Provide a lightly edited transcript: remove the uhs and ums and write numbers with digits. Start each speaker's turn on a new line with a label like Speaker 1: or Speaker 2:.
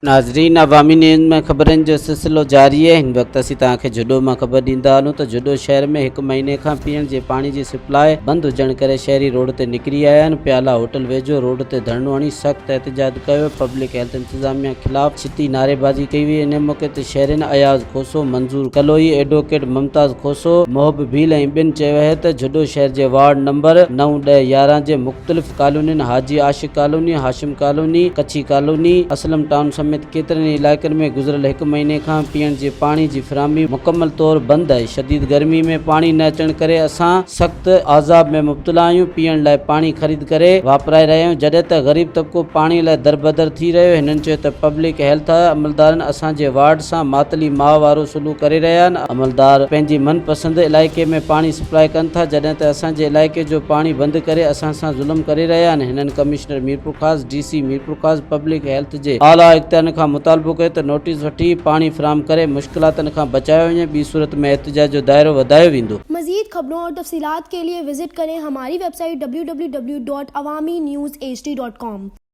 Speaker 1: ناظرين عوامي نيوز ۾ خبرن جو سلسلو جاري آهي هن وقت اسين توهان کي جهڏو مان خبر ڏيندا هلون ته جهڏو شهر ۾ هڪ مهيني کان پيئڻ جي پاڻي جي سپلاء بند هجڻ ڪري شهري روڊ تي نڪري آيا آهن پيالا هوٽل ويجهو روڊ تي ڌرڻو هڻي سخت احتجاج ڪيو ويو پبلڪ هيلٿ انتظاميا خلاف ڇتي نعريبازي ڪئي وئي ان موقعي تي شهرين اياز کوسو، منظور ڪلوئي، ايڊووڪيٽ ممتاز کوسو، محب ڀيل ۽ ٻين چيو آهي ته جهڏو شهر جي وارڊ نمبر نو، ڏهه، 11 جي مختلف ڪالونين Haji Ashiq colony, Hashim colony, Kachhi colony, Aslam town سميت ڪيترن ئي علائقن ۾ گذريل هڪ مهيني کان پيئڻ جي پاڻي جي فراهمي مڪمل طور بند آهي، شديد گرمي ۾ پاڻي نه اچڻ ڪري اسان سخت عذاب ۾ مبتلا آهيون، پيئڻ لاء پاڻي خريد ڪري واپرائي رهيا آهيون، جڏهن ته غريب طبقو پاڻي لاء دربدر ٿي رهيو، هنن چيو ته پبلڪ هيلٿ عملدارن اسان جي وارڊ سان ماتلي ماء وارو سلوڪ ڪري رهيا آهن، عملدار پنهنجي من پسند علائقي ۾ پاڻي سپلاء ڪن ٿا، جڏهن ته اسان جي علائقي جو پاڻي بند ڪري اسان سان ظلم ڪري رهيا آهن، هنن commissioner Mirpurkhas, D C Mirpurkhas, public health جي اعليٰ اختيارين کان مطالبو ڪيو ته نوٽيس وٺي پاڻي فراهم ڪري مشڪلاتن کان بچايو وڃي، ٻي صورت ۾ احتجاج جو دائرو وڌايو ويندو.
Speaker 2: مزيد خبرون اور تفصيلات کے لئے وزٽ ڪرين ھماري web site www.awamiNewsHD.com.